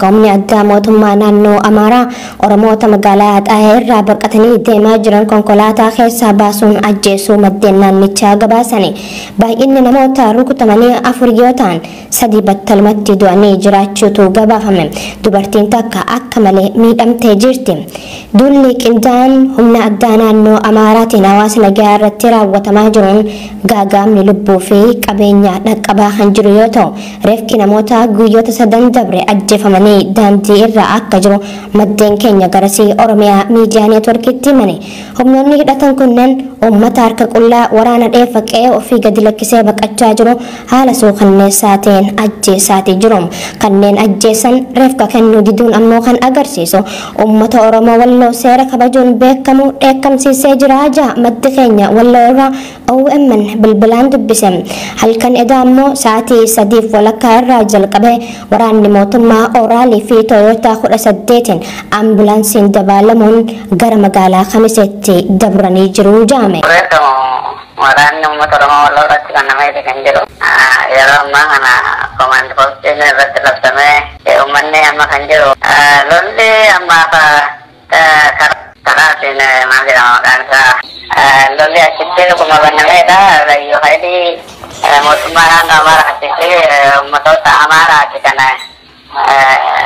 Humni addaa mootummaa naannoo Amaaraa Oromoota magaalaa Axaayee irraa baqatanii deemaa jiran konkolaataa keessaa baasuun ajjeesuu maddeen naannichaa gabaasani. Baay'inni namoota rukutamanii 4 yoo ta'an, 3 battalumatti du'anii jiraachuutu gabaafame. Dubartiin takka akka malee miidhamtee jirti. Duulli qindaa'aan humna addaa naannoo Amaaraatiin hawaasa nagaa irratti raawwatamaa jiruun gaagaamni lubbuu fi qabeenya dhaqqabaa kan jiru yoo ta'u, reefki namoota guyyoota 3 dabre ajjeefamanii daandii irra akka jiru maddeen keenya garasii Oromiyaa Miidiyaa Neetworkiitti himani. Humnoonni hidhatan kunneen uummata harka qullaa waraana dheeffa qe'ee ofii gadi lakkisee baqachaa jiru haala suukanneessaa ta'een ajjeesaatii jiru. Kanneen ajjeesan reefka kennuu diduun ammoo kan agarsiisu uummata Oromoo Walloo seera kabajuun beekamu dheekkamsiisee jira ja'a maddi keenya Walloo irraa OMN bilbilaan dubbise. Halkan edaa ammoo sa'aatii 3:30 irraa jalqabee waraanni mootummaa Oraalii fi Tooyootaa 18 ambulaansiin dabaalamuun gara magaalaa Kamiseetti dabranii jiru jaame. Waraanni uummata Oromoo Walloo irratti kan nama hidhe kan jiru. Yeroo ammaa kana komaand poostiin irratti labsamee uummanni amma kan jiru. Lolli ammaaf karaatiin maal jedhama maqaan isaa. Lolli achitti dhuguma bannameedha. Layyoo haayilii mootummaa naannoo Amaaraa achitti uummatoota Amaaraati kana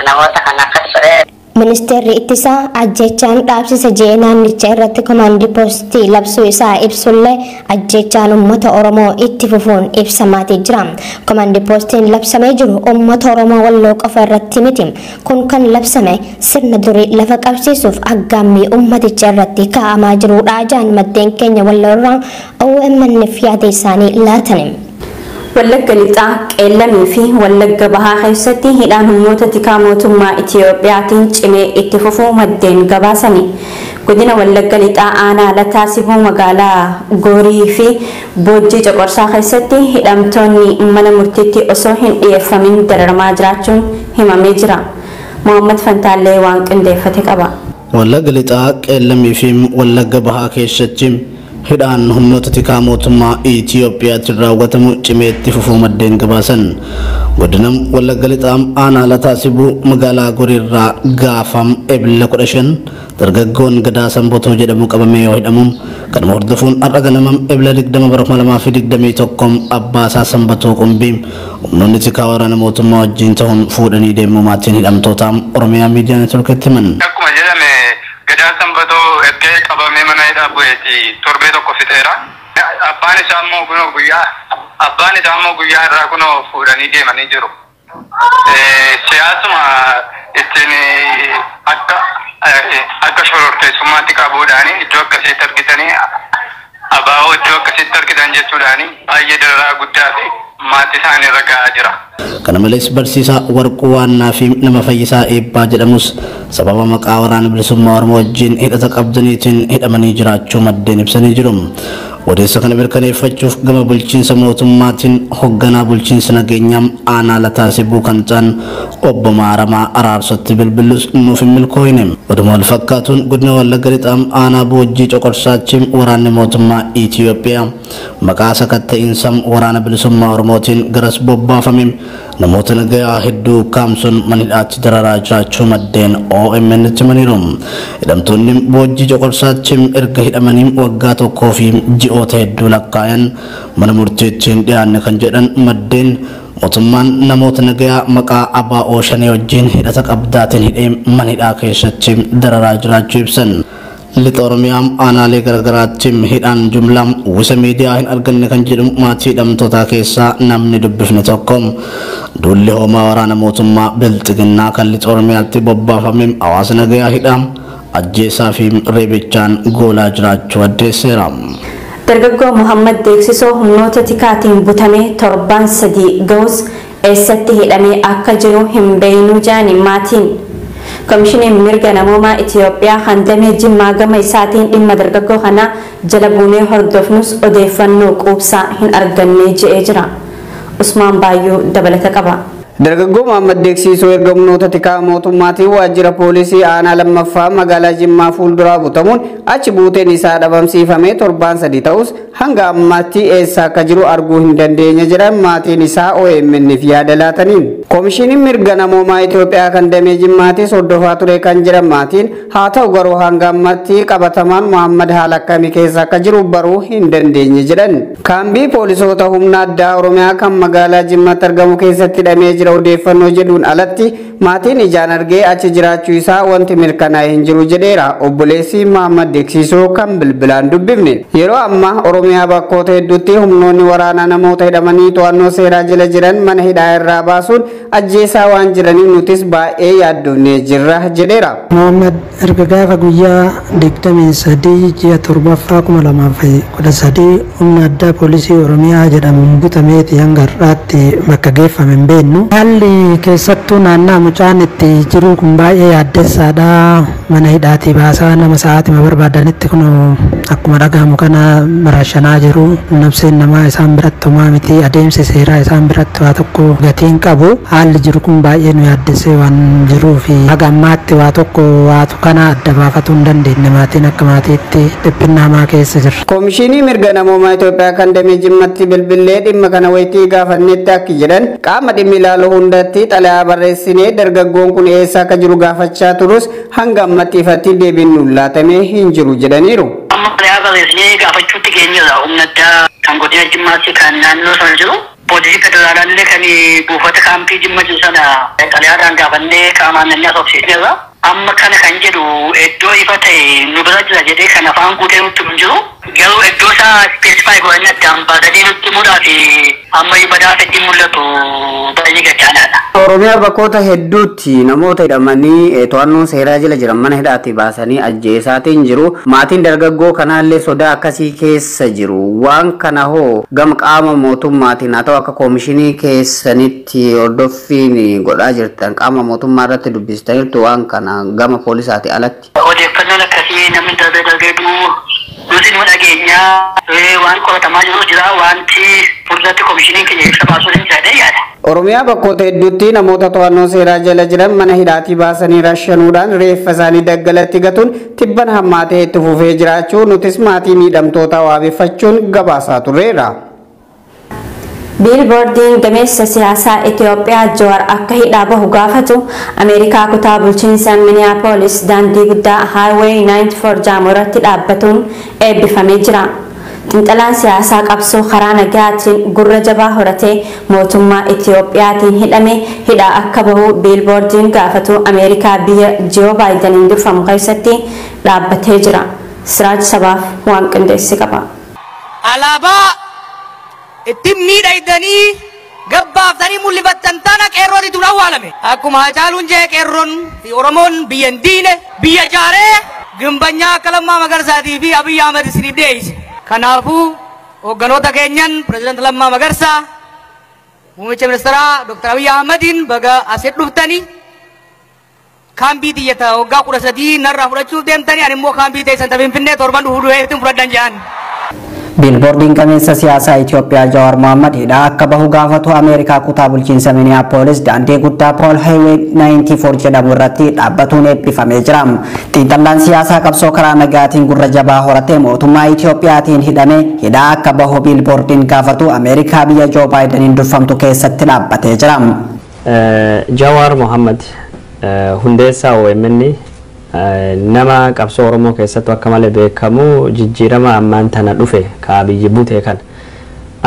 namoota kan akkas godhee. Ministeerri ittisaa ajjechaan dhaabsisa je'ee naannicha irratti komaandii poostii labsuu isaa ibsullee ajjechaan uummata Oromoo itti fufuun ibsamaatii jira. Komaandii poostiin labsamee jiru uummata Oromoo Walloo qofa irratti miti. Kun kan labsame sirna durii lafa qabsiisuuf aggaammii uummaticha irratti kaa'amaa jirudha jaan maddeen keenya Walloo irraa OMN'f yaada isaanii laatan. Wallagga Lixaa, Qeellamii fi Wallagga Bahaa keessatti hidhaan humnoota tikaa mootummaa Itiyoophiyaatiin cimee itti fufuu maddeen gabaasani. Godina Wallagga Lixaa aanaa Lataa Sibuu magaalaa Goorii fi Boojjii Coqorsaa keessatti hidhamtoonni mana murtiitti osoo hin dhiyeeffamin dararamaa jiraachuun himamee jira. Mohammad Fantaallee waan qindeeffate qaba. Wallagga Lixaa, Qeellamii fi Wallagga Bahaa keessatti hidhaan humnoota tikaa mootummaa Itiyoophiyaatiin raawwatamu cimee itti fufuu maddeen gabaasan. Godina Wallagga Lixaa aanaa Lataa Sibuu magaalaa Goriirraa gaafam Ebla 15 dargaggoon Gadaa Sanbatoo jedhamu qabamee yoo hidhamu, kanuma hordofuun har'a ganama Ebla 20 bara 2021 Abbaasaa Sanbatoo Qumbii humnoonni tikaa waraana mootummaa wajjin ta'uun fuudhanii deemuu maatiin hidhamtoota Oromiyaa Miidiyaa Neetworkitti himan. Akkuma jedhame Gadaa Sanbatoo erga qabamee mana hidhaa bu'eeti torbee tokko fixeera. Abbaan isaa immoo kunoo guyyaa abbaan isaa immoo guyyaa irraa kunoo fuudhanii deemanii jiru. Siyaasuma ittiin akka shororkeessummaatti qabuudhaani iddoo akkasiitti argitanii abaaboo iddoo akkasiitti argitan jechuudhaani baay'ee dararaa guddaa fi maatii isaanii irra gahaa jira. Kana malees barsiisaa Warquu Waannaa fi nama Fayyisaa Eebbaa jedhamus sababa maqaa waraana bilisummaa Oromoo wajjin hidhata qabdaniitiin hidhamanii jiraachuu maddeen ibsanii jiru. Odeessa kana mirkaneeffachuuf gama bulchiinsa mootummaatiin hoogganaa bulchiinsa nageenyaa aanaa Lataa Sibuu kan ta'an obbo Maaramaa Araarsootti bilbilus nuuf hin milkooyne. Oduma wal fakkaatuun godina Wallagga Lixaa aanaa Boojjii Coqorsaatti waraanni mootummaa Itiyoophiyaa maqaa sakatta'iinsa waraana bilisummaa Oromootiin garas bobbaafame namoota nagayaa hedduu kaamsuun mana hidhaatti dararaa jiraachuu maddeen OMN tti himaniiru. Hidhamtoonni Boojjii Coqorsaatti erga hidhamanii waggaa 1 fi ji'oota hedduu lakkaayan mana murtiitti hin dhiyaanne kan jedhan maddeen mootummaan namoota nagayaa maqaa ABO shanee wajjin hidhata qabdaatiin hidhee mana hidhaa keessatti dararaa jiraachuu ibsan. Lixa Oromiyaa aanaalee garaagaraatti hidhaan jumlaa uwwisa miidiyaa hin arganne kan jedhu maatii hidhamtootaa keessaa namni dubbifne tokko duulli hoomaa waraana mootummaa Bilxiginnaa kan lixa Oromiyaatti bobbaafame hawaasa nagayaa hidhaa ajjeesaa fi reebichaan goolaa jiraachuu addeesseera. Dargaggoo Muhammad Deeksisoo humnoota tikaatiin butamee torban 3 ga'us eessatti hidhamee akka jiru hin beeknu jaani maatiin. Komishiniin mirga namoomaa Itiyoophiyaa handamee Jimmaa gama isaatiin dhimma dargaggoo kanaa jala buunee hordofnus odeeffannoo quubsaa hin arganne je'ee jira. Usmaan Baayyuu dabalata qaba. Dargaggoo Muhammad Deeksisoo erga humnoota tikaa mootummaatiin waajjira poolisii aanaa lammaffaa magaalaa Jimmaa fuulduraa butamuun achi buuteen isaa dhabamsiifamee torbaan 3 ta'us hanga ammaatti eessa akka jiru arguu hin dandeenye jedhan maatiin isaa OMN'f yaada laataniin. Koomishiniin mirga namoomaa Itoophiyaa kan damee Jimmaatis hordofaa ture kan jedhan maatiin haa ta'u garuu hanga ammaatti qabatamaan Muhammad haala akkamii keessa akka jiru baruu hin dandeenye jedhan. Kaambii poolisoota humna addaa Oromiyaa kan magaalaa Jimmaatti argamu keessatti hidhamee jira odeeffannoo jedhuun alatti maatiin ijaan argee achi jiraachuu isaa wanti mirkanaa'e hin jiru jedheera obboleessi Muhammad Deeksisoo kan bilbilaan dubbifne. Yeroo ammaa Oromiyaa bakkoota hedduutti humnoonni waraanaa namoota hidhamanii to'annoo seeraa jala jiran mana hidhaa irraa baasuun ajjeesaa waan jiraniif nutis baay'ee yaaddoofnee jirra jedheera. Muhammad erga gaafa guyyaa 23 ji'a 7 2013 humna addaa poolisii Oromiyaa jedhamuun butameeti hanga har'aatti bakka geeffame hin beeknu. Haalli keessattuu naannaa mucaan itti jiru kun baay'ee yaaddessaadha. Mana hidhaatii baasaa nama sa'aatima barbaadanitti kun akkuma dhagahamu kana marashanaa jiru. Nabseen namaa isaan biratti homaa miti, adeemsi seeraa isaan biratti waa tokko gatiin qabu. Haalli jiru kun baay'ee nu yaaddessee waan jiruuf haga ammaatti waa tokko waatu kana adda baafatuu hin dandeenye maatiin akka maatiitti dhiphinna hamaa keessa jirra. Koomishinii mirga namoomaa Itoophiyaa kan damee Jimmatti bilbilee dhimma kana wayitii gaafannetti akki jedhan qaama dhimmi ilaalu hundatti xalayaa barreessinee dargaggoon kun eessa akka jiru gaafachaa turus hanga ammatti ifatti deebiin nuuf laatamee hin jiru jedhaniiru. Amma xalayaa barreessinee gaafachuutti geenyerra humna addaa kan godina Jimmaatti kan naannoo sana jiru. Poolisii federaalaallee kan buufata kaampii Jimma jiru sana xalayaadhaan gaafannee qaamaan namni asoobsiisneerra. Amma kana kan jedhu iddoo ifa ta'e nu bira jira jedhee kan afaan guutee nutti hin jiru. Garuu iddoo isaa specify godhanii addaan baasanii nutti himuudhaaf ammayyuu badaa fedhiin mul'atu baay'ee gadaanaadha. Oromiyaa bakkoota hedduutti namoota hidhamanii to'annoo seeraa jala jiran mana hidhaatii baasanii ajjeesaatiin jiru. Maatiin dargaggoo kanaallee sodaa akkasii keessa jiru. Waan kana hoo gama qaama mootummaatiin haa ta'u akka koomishinii keessanitti hordoffiin godhaa jirtan qaama mootummaa irratti dubbistaniirtu waan kana gama poolisaati alatti. Odeeffannoon akkasii namni darbee darbee nuti nu dhageenyaa waan qoratamaa jiru jira wanti fuulduratti koomishiniin keenya ibsa baasuu hin jedhee yaada. Oromiyaa bakkoota hedduutti namoota to'annoo seeraa jala jiran mana hidhaatii baasanii rashanuudhaan reeffa isaanii daggalatti gatuun tibban hammaatee itti fufee jiraachuu nutis maatii miidhamtoota waabeffachuun gabaasaa turreera. Biilboordiin gameessa siyaasaa Itoophiyaa Jawaar akka hidhaa bahu gaafatu Ameerikaa kutaa bulchiinsa Minneapolis daandii guddaa Highway 94 jedhamu irratti dhaabbatuun eebbifamee jira. Xiinxalaan siyaasaa qabsoo karaa nagaatiin gurra jabaa horatee mootummaa Itoophiyaatiin hidhame hidhaa akka bahu biilboordiin gaafatu Ameerikaa biyya Joo Baayidaniin durfamu keessatti dhaabbatee jira. Siraaj sabaaf waan qindeesse qaba. Alaabaa ittiin miidhagdanii gabbaaftanii mul'ifattan tana qeerroon itti awwaalame. Akkuma Hacaaluun jee qeerroon fi Oromoon biyya hin diine biyya jaaree gimbanyaa akka Lammaa Magarsaatii fi Abiyyi Ahmed isiniif dhiyeesse. Kanaafuu hoogganoota keenyan Pireezidaanti Lammaa Magarsaa, Muummicha Ministeeraa Dr. Abiyyi Ahmediin baga asitti dhuftanii kaambii xiyyata waggaa 13 narraa fudhachuuf deemtanii ani immoo kaambii teessan Finfinnee torban dhufu du'eetti fudhadhan jedhan. Biilboordiin gameessa siyaasaa Itoophiyaa Jawaar Mohammad hidhaa akka bahu gaafatu Ameerikaa kutaa bulchiinsa Minneapolis daandii guddaa Paul Highway 94 jedhamu irratti dhaabbatuun eebbifamee jira. Xiinxallaan siyaasaa qabsoo karaa nagaatiin gurra jabaa horatee mootummaa Itoophiyaatiin hidhame hidhaa akka bahu biilboordiin gaafatu Ameerikaa biyya Joo Baayidaniin durfamtu keessatti dhaabbatee jira. Jawaar Mohammad hundeessaa OMN nama qabsoo Oromoo keessattuu akka malee beekamu jijjiirama ammaan tana dhufe ka biyyi bute kan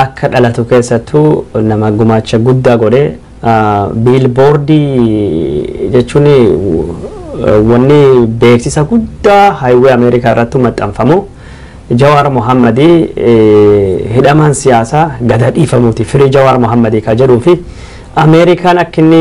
akka dhalatu keessattuu nama gumaacha guddaa godhe biilboordii jechuun wanni beeksisa guddaa haayiwee Ameerikaa irratti maxxanfamu Jawaar Mohammadii hidhamaan siyaasaa gada dhiifamuuti firii Jawaar Mohammadii ka jedhuu fi Ameerikaan akka inni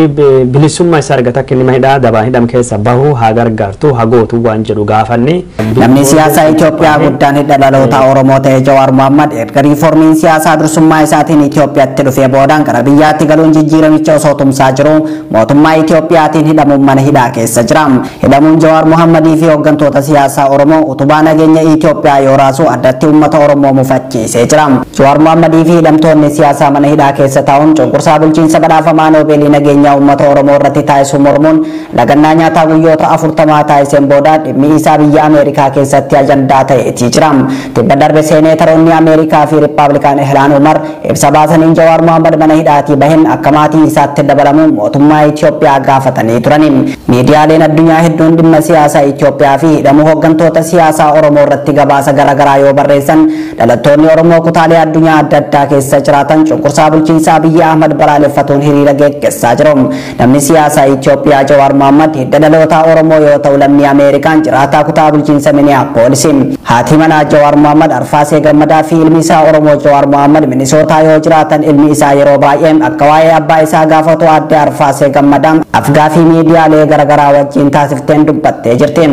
bilisummaa isaa argata akka inni hidhaa dabaan hidham keessa bahu haa gargaartu haa gootu waan jedhu gaafanne. Namni siyaasaa Itoophiyaa guddaan hidha dhaloota Oromoo ta'e Jawaar Mohammad erga riiformiin siyaasaa dursummaa isaatiin Itoophiyaatti dhufee boodaan gara biyyaatti galuun jijjiiramicha osoo tumsaa jiru mootummaa Itoophiyaatiin hidhamuun mana hidhaa keessa jira. Hidhamuun Jawaar Mohammadii fi hooggantoota siyaasaa Oromoo utubaa nageenya Itoophiyaa yoo raasu addatti uummata Oromoo mufachiisee jira. Jawaar Mohammadii fi hidhamtoonni siyaasaa mana hidhaa keessa taa'uun cunqursaa bulchiinsa badhaafamaa Noobeelii nageenyaa uummata Oromoo irratti taasisu mormuun lagannaa nyaataa guyyoota 40 taasiseen booda dhimmi isaa biyya Ameerikaa keessatti ajandaa ta'eetii jira. Tibba darbe seeneetaroonni Ameerikaa fi Riippaabilikaan Ilhaan Umar ibsa baasaniin Jawaar Mohaammed mana hidhaatii bahin akka maatii isaatti dabalamuun mootummaa Itoophiyaa gaafatanii turani. Miidiyaaleen addunyaa hedduun dhimma siyaasaa Itoophiyaa fi hidhamuu hooggantoota siyaasaa Oromoo irratti gabaasa garaagaraa yoo barreessan dhalattoonni Oromoo kutaalee addunyaa adda addaa keessa jiraatan cunqursaa bulchiinsaa Abiyyi Ahmad balaaleffatuun hiriira geggeessaa jiru. Namni siyaasaa Itoophiyaa Jawaar Mohaammed hidda dhalootaa Oromoo yoo ta'u lammii Ameerikaan jiraataa kutaa bulchiinsa Minneapolis. Haati manaa Jawaar Mohaammed Arfaasee Gammadaa fi ilmi isaa Oromoo Jawaar Mohaammed Minisootaa yoo jiraatan ilmi isaa yeroo baay'ee akka waa'ee abbaa isaa gaafatu aadde Arfaasee Gammadaa afgaaffii miidiyaalee garaagaraa wajjin taasifteen dubbattee jirti.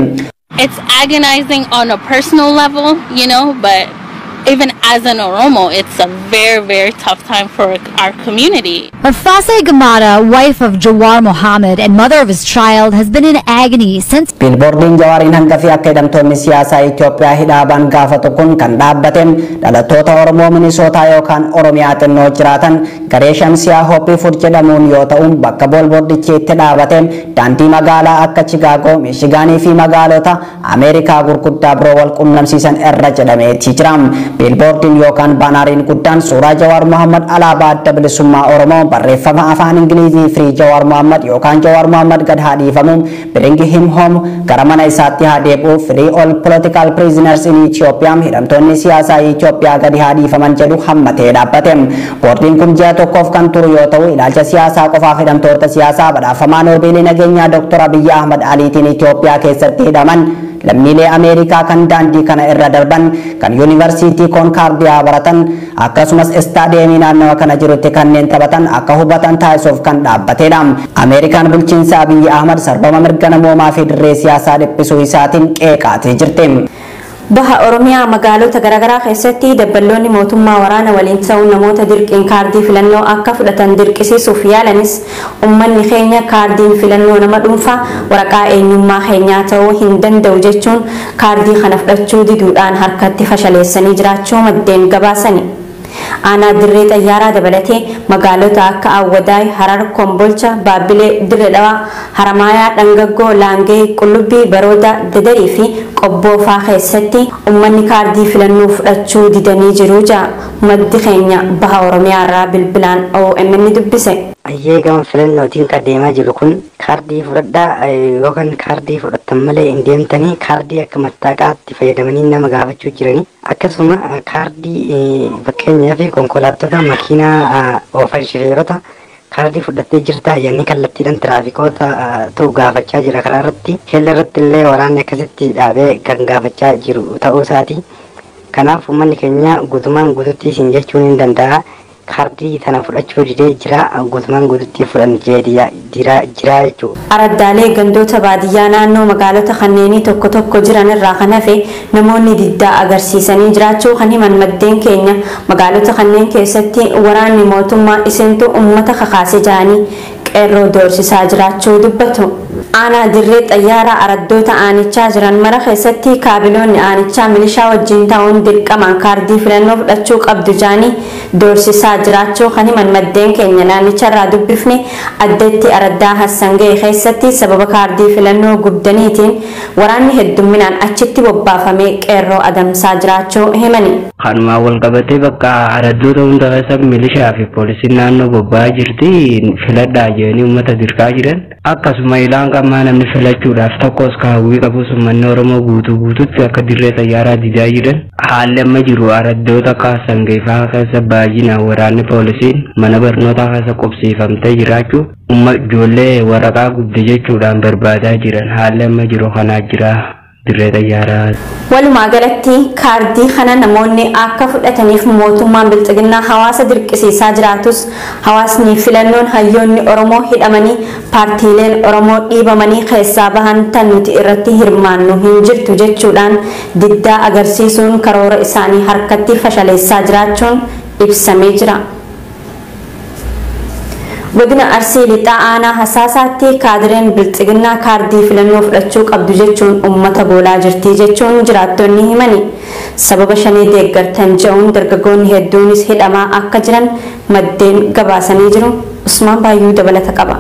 It's agonizing on a personal level, but even as an Oromo, it's a very, very tough time for our community. Arfase Gamada, wife of Jawar Mohammed and mother of his child, has been in agony since Biilboordiin Jawaariin hanga fi akka hidhamtoonni siyaasaa Itoophiyaa hidhaa gaafatu kun kan dhaabbate dhalattoota Oromoo Minisootaa yookaan Oromiyaa xinnoo jiraatan garee Shamsiyaa Hoppii Fud jedhamuun yoo ta'u bakka biilboordichi itti dhaabate daandii magaalaa akka Chicaagoo, Miishigaanii fi magaalota Ameerikaa gurguddaa biroo wal qunnamsiisan irra jedhameeti jira. Biilboordiin yookaan baanaariin guddaan suuraa Jawaar Mohaammed alaabaa adda bilisummaa Oromoo barreeffama afaan Ingilizii Free Jawaar Mohaammed yookaan Jawaar Mohaammed gad haa dhiifamu, Bring him home gara mana isaatti haa deebi'u, Free all political prisoners in Ethiopia hidhamtoonni siyaasaa Itoophiyaa gadi haa dhiifaman jedhu hammatee dhaabbate. Boordiin kun ji'a tokkoof kan turu yoo ta'u ilaalcha siyaasaa qofaaf hidhamtoota siyaasaa badhaafamaa Noobeelii nageenyaa Dr. Abiyyi Ahmad Aliitiin Itoophiyaa keessatti hidhaman lammiilee Ameerikaa kan daandii kana irra darban kan yuunivarsiitii Koonkaardiyaa baratan akkasumas istaadiyeemii naannawa kana jirutti kanneen taphatan akka hubatan taasisuuf kan dhaabbatedha. Ameerikaan bulchiinsa Abiyyi Ahmad sarbama mirga namoomaa fi dirree siyaasaa dhiphisuu isaatiin qeeqaatee jirti. Baha Oromiyaa magaalota garaagaraa keessatti dabballoonni mootummaa waraana waliin ta'uun namoota dirqiin kaardii filannoo akka fudhatan dirqisiisuuf yaalanis uummanni keenya kaardiin filannoo nama dhuunfaa waraqaa eenyummaa keenyaa ta'uu hin danda'u jechuun kaardii kana fudhachuu diduudhaan harkatti fashaleessanii jiraachuu maddeen gabaasani. Aanaa dirree xayyaaraa dabalatee magaalota akka Awwadaay, Harar, Kombolcha, Baabbilee, Dirree Dhawaa, Haramaayaa, Dhangaggoo, Laangee, Qullubbii, Barooda, Dadarii fi Qobboo fa'aa keessatti uummanni kaardii filannoo fudhachuu didanii jiru ja'a. Maddi keenya baha Oromiyaa irraa bilbilaan OMN dubbise. Ayyee gama filannootiin kan deemaa jiru kun kaardii fudhadhaa yookaan kaardii fudhattan malee hin deemtanii kaardii akka mattaaqaatti fayyadamanii nama gaafachuu jiranii akkasuma kaardii fakkeenyaaf konkolaattota makiinaa oofan shifeerota kaardii fudhattee jirtaa jedhanii kallattiidhaan tiraafikoota ta'u gaafachaa jira karaa irratti keella irratti illee waraanni akkasitti dhaabee kan gaafachaa jiru ta'uu isaati. Kanaaf uummanni keenya guutumaan guututti isin jechuun hin danda'a. Kaardii tana fudhachuu didee jira guutumaan guututti fudhan jira jechuudha. Araddaalee gandoota baadiyyaa naannoo magaalota kanneenii tokko tokko jiran irraa kan hafe namoonni diddaa agarsiisanii jiraachuu kan himan maddeen keenya magaalota kanneen keessatti waraanni mootummaa isintu uummata kakaasee jiranii qeerroo doorsisaa jiraachuu dubbatu. Aanaa dirree xayyaaraa araddoota aanichaa jiran mara keessatti kaabiloonni aanichaa milishaa wajjin ta'uun dirqamaan kaardii filannoo fudhachuu qabdu jaanii doorsisaa jiraachuu kan himan maddeen keenya naannicharraa dubbifne addatti araddaa Hassangee keessatti sababa kaardii filannoo gubdaniitiin waraanni heddumminaan achitti bobbaafamee qeerroo adamsaa jiraachuu himani. Kanumaan wal qabatee bakka araddoota hunda keessa milishaa fi poolisiin naannoo bobba'aa jirti filadhaa jedhanii uummata dirqaa jiran akkasuma ilaan qammaa namni filachuudhaaf tokkos kaawwii qabus uummanni Oromoo guutuu guututti akka dirree xayyaaraa didaa jiran haalli amma jiru araddoota akka Hassangee fa'aa keessa baay'inaan waraanni poolisiin mana barnootaa keessa qubsiifamtee jiraachuu ijoollee waraqaa gubde jechuudhaan barbaadaa jiran haalli amma jiru kanaa jira. Dirree xayyaaraa. Walumaa galatti kaardii kana namoonni akka fudhataniif mootummaan bilxiginnaa hawaasa dirqisiisaa jiraatus hawaasni filannoon hayyoonni Oromoo hidhamanii paartiileen Oromoo dhiibamanii keessaa bahan tan nuti irratti hirmaannu hin jirtu jechuudhaan diddaa agarsiisuun karoora isaanii harkatti fashaleessaa jiraachuun ibsamee jira. Godina Arsii Lixaa aanaa Hasaasaatti kaadireen bilxiginnaa kaardii filannoo fudhachuu qabdu jechuun uummata goolaa jirti jechuun jiraattonni himani. Sababa shanee deeggartan je'uun dargaggoonni hedduunis hidhamaa akka jiran maddeen gabaasanii jiru. Usmaan Baayyuu dabalata qaba.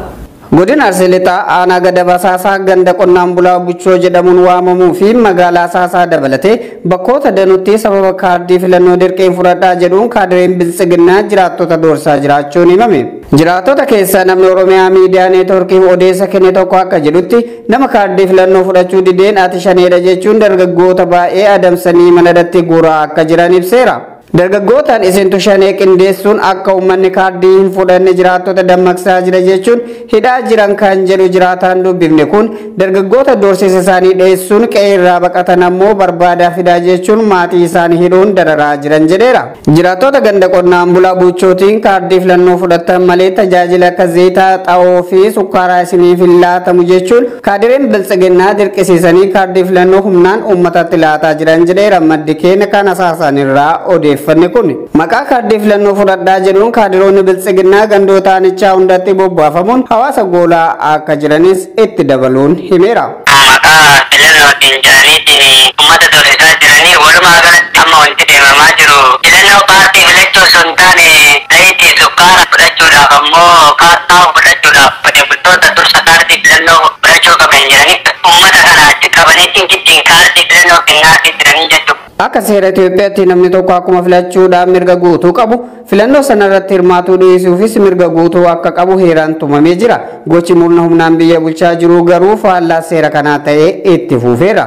Godina Arsii Lixaa aanaa Gadab Hasaasaa ganda qonnaan bulaa Buchoo jedhamuun waamamuu fi magaalaa Hasaasaa dabalatee bakkoota danuutti sababa kaardii filannoo dirqeen fudhadhaa jedhuun kaadireen biltsiginnaa jiraattota doorsaa jiraachuun himame. Jiraattota keessaa namni Oromiyaa Miidiyaa Neetwoorkiif odeessa kenne tokko akka jedhutti nama kaardii filannoo fudhachuu dideen ati shaneedha jechuun dargaggoota baay'ee adamsanii manadatti guuraa akka jiran ibseera. Dargaggootaan isintu shanee qindeessuun akka uummanni kaardii hin fudhanne jiraattota dammaqsaa jira jechuun hidhaa jiran kan jedhu jiraataan dubbifne kun dargaggoota doorsisa isaanii dheessuun qe'ee irraa baqatan ammoo barbaadaa fidaa jechuun maatii isaanii hidhuun dararaa jiran jedheera. Jiraattota ganda qonnaan bulaa Buchootiin kaardii filannoo fudhatan malee tajaajila akka zayitaa, xaa'oo fi sukkaaraa isiniif hin laatamu jechuun kaadireen biltsiginnaa dirqisiisanii kaardii filannoo humnaan uummatatti laataa jiran jedheera maddi keenya kan Hasaasaan irraa odeeffanne kun. Maqaa kaardii filannoo fudhadhaa jedhuun kaadiroonni biltsiginnaa gandoota aanichaa hundatti bobbaafamuun hawaasa goolaa akka jiranis itti dabaluun himeera. Maqaa filannootiin jedhaniitiin uummata doorsisaa jiranii walumaa galatti amma wanti deemamaa jiru filannoo paartii filachuu osoo hin taane zayitii sukkaara fudhachuudhaaf ammoo kaartaa fudhachuudhaaf qote bultoota dursa kaardii filannoo fudhachuu qaban jedhanii uummata kana achi qabaniitiin giddiin kaardii filannoo kennaafii jiranii jechuudha. Akka seera Itoophiyaatti namni tokko akkuma filachuudhaan mirga guutuu qabu filannoo sanarratti hirmaatuu dhiisuufis mirga guutuu akka qabu heeraan tumamee jira. Gochi murna humnaan biyya bulchaa jiru garuu faallaa seera kanaa ta'ee itti fufeera.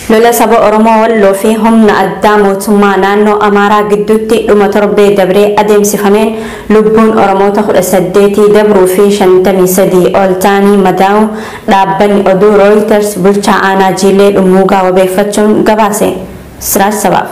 Lola saba Oromoo Walloo fi humna addaa mootummaa naannoo Amaaraa gidduutti dhuma torbee dabree adeemsifameen lubbuun Oromoota 18 dabruu fi 53 ol ta'anii madaa'u dhaabbanni oduu Reuters bulchaa aanaa Jiilee Dhummuugaa wabeeffachuun gabaase. Siraaj Sabaaf.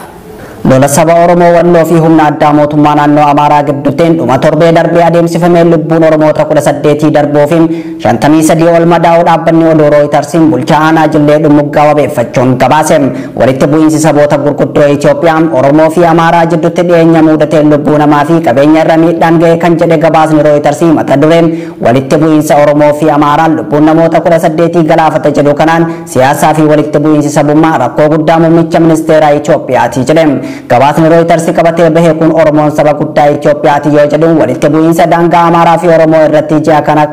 Lola saba Oromoo Walloo fi humna addaa mootummaa naannoo Amaaraa gidduutti dhuma torbee darbee adeemsifameen lubbuun Oromoota 18 darbuu fi 53 ol madaa'uu dhaabbanni oduu Reutersiin bulchaa aanaa Jillee Dhummuugaa wabeeffachuun gabaase. Walitti bu'iinsi saboota gurguddoo Itoophiyaa Oromoo fi Amaaraa gidduutti dhiyeenya mudateen lubbuu namaa fi qabeenya irra miidhaan ga'e kan jedhe gabaasni Reutersii mata dureen walitti bu'iinsa Oromoo fi Amaaraan lubbuun namoota 18 galaafate jedhu kanaan siyaasaa fi walitti bu'iinsi sabummaa rakkoo guddaa muummicha ministeeraa Itoophiyaati jedhe. Gabaasni Reuters qabatee bahe kun Oromoon saba guddaa Itoophiyaati yoo jedhu walitti bu'iinsa daangaa Amaaraa fi Oromoo irratti ji'a kana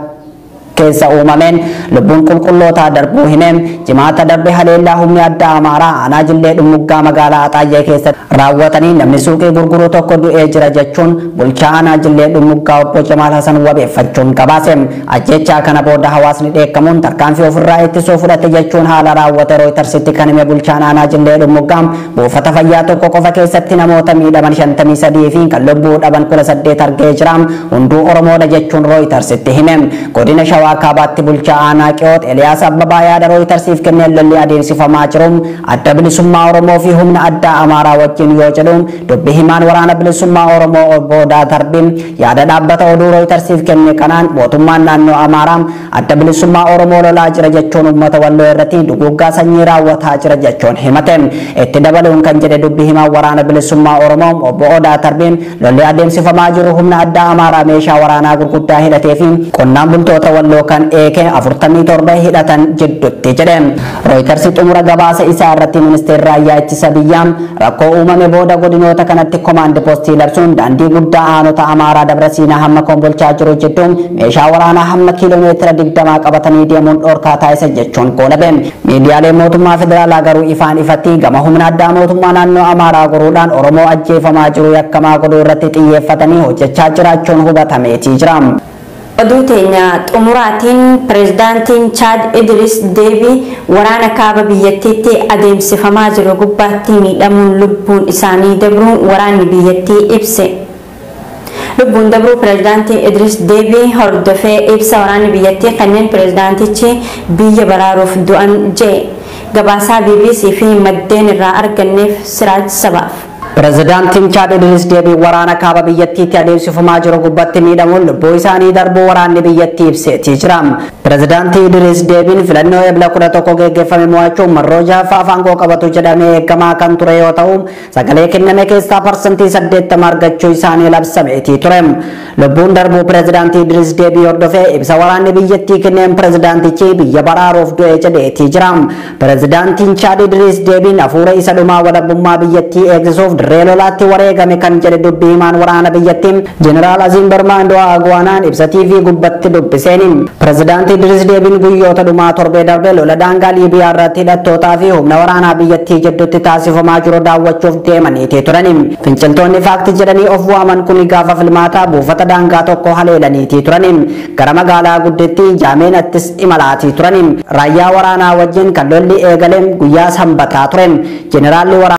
keessa uumameen lubbuun qulqullootaa darbuu himeen jimaata darbe haleellaa humni addaa Amaaraa aanaa Jillee Dhummuugaa magaalaa Axaayyee keessatti raawwatanii namni suuqii gurguruu tokko du'ee jira jechuun bulchaa aanaa Jillee Dhummuugaa obbo Jamaal Hasan wabeeffachuun gabaase. Ajjechaa kana booda hawaasni dheekkamuun tarkaanfii ofirraa ittisuu fudhate jechuun haala raawwate Reutersitti kan hime bulchaan aanaa Jillee Dhummuugaa buufata fayyaa tokko qofa keessatti namoota miidhaman 53 fi kan lubbuu dhaban 18 argee jira. Hunduu Oromoodha jechuun Reutersitti hime. Godina Shawaa Kaabaatti bulchaa aanaa Qiyoot Eliyaas Abbabaa yaada Reutersiif kenneen lolli adeemsifamaa jiru adda bilisummaa Oromoo fi humna addaa Amaaraa wajjin yoo jedhu dubbi himaan waraana bilisummaa Oromoo obbo Odaa Tarbiin yaada dhaabbata oduu Reutersiif kenne kanaan mootummaan naannoo Amaaraa adda bilisummaa Oromoo lolaa jira jechuun uummata Walloo irratti duguuggaa sanyii raawwataa jira jechuun himate. Itti dabaluun kan jedhe dubbi himaan waraana bilisummaa Oromoo obbo Odaa Tarbiin lolli adeemsifamaa jiru humna addaa Amaaraa meeshaa waraanaa gurguddaa hidhatee fi qonnaan bultoota Walloo kan AK-47 hidhatan jidduutti jedhe. Reuters xumura gabaasa isaa irratti ministeerri raayyaa ittisa biyyaa rakkoo uumame booda godinoota kanatti komaandi poostii labsuun daandii guddaa aanota Amaaraa Dabra Siinaa hamma Kombolchaa jiru jidduun meeshaa waraanaa hamma kiiloomeetira 20 qabatanii deemuun dhorkaa taasisa jechuun goolabe. Miidiyaaleen mootummaa federaalaa garuu ifaan ifatti gama humna addaa mootummaa naannoo Amaaraa goruudhaan Oromoo ajjeefamaa jiru yakkamaa godhuu irratti xiyyeeffatanii hojjechaa jiraachuun hubatameetii jira. Oduu teenya xumuraatiin pireezidaantiin Chaad Idris Deebii waraana kaaba biyyattiitti adeemsifamaa jiru gubbaatti miidhamuun lubbuun isaanii dabruun waraanni biyyattii ibse. Lubbuun dabruu pireezidaantiin Idris Deebii hordofee ibsa waraanni biyyattii kanneen pireezidaantichi biyya baraaruuf du'an jee. Gabaasaa BBC fi maddeen irraa arganneef Siraaj Sabaaf. Pireezidaantiin Chaad Idris Deebii waraana kaaba biyyattiitti adeemsifamaa jiru gubbatti miidhamuun lubbuu isaanii darbuu waraanni biyyattii ibseetii jira. Pireezidaantii Idris Deebiin filannoo Ebla 11 geggeeffame mo'achuun marroo ja'affaa aangoo qabatu jedhamee eegamaa kan ture yoo ta'u, sagalee kenname keessaa 80% argachuu isaanii labsameetii ture. Lubbuun darbuu pireezidaantii Idris Deebii hordofee ibsa waraanni biyyattii kenneen pireezidaantichi biyya baraaruuf du'e jedheetii jira. Pireezidaantiin Chaad Idris Deebiin hafuura isa dhumaa walabummaa biyyattii eegsisuuf dirree lolaatti wareegame kan jedhe dubbii himaan waraana biyyattii Jeneraal Aziim Barmaandoo Agwaanaan ibsa TV gubbatti dubbiseeni. Pireezidaantii Idris Deebiin guyyoota dhumaa torbee darbe lola daangaa Liibiyaa irratti hidhattootaa fi humna waraanaa biyyattii jidduutti taasifamaa jiru daawwachuuf deemaniitii turani. Finciltoonni faakti jedhanii of waaman kun gaafa filmaataa buufata daangaa tokko haleelaniitii turani. Gara magaalaa guddittii Jaameenattis imalaatii turani. Raayyaa waraanaa wajjin kan lolli eegale guyyaa sanbataa ture. Jeneraalli waraanaa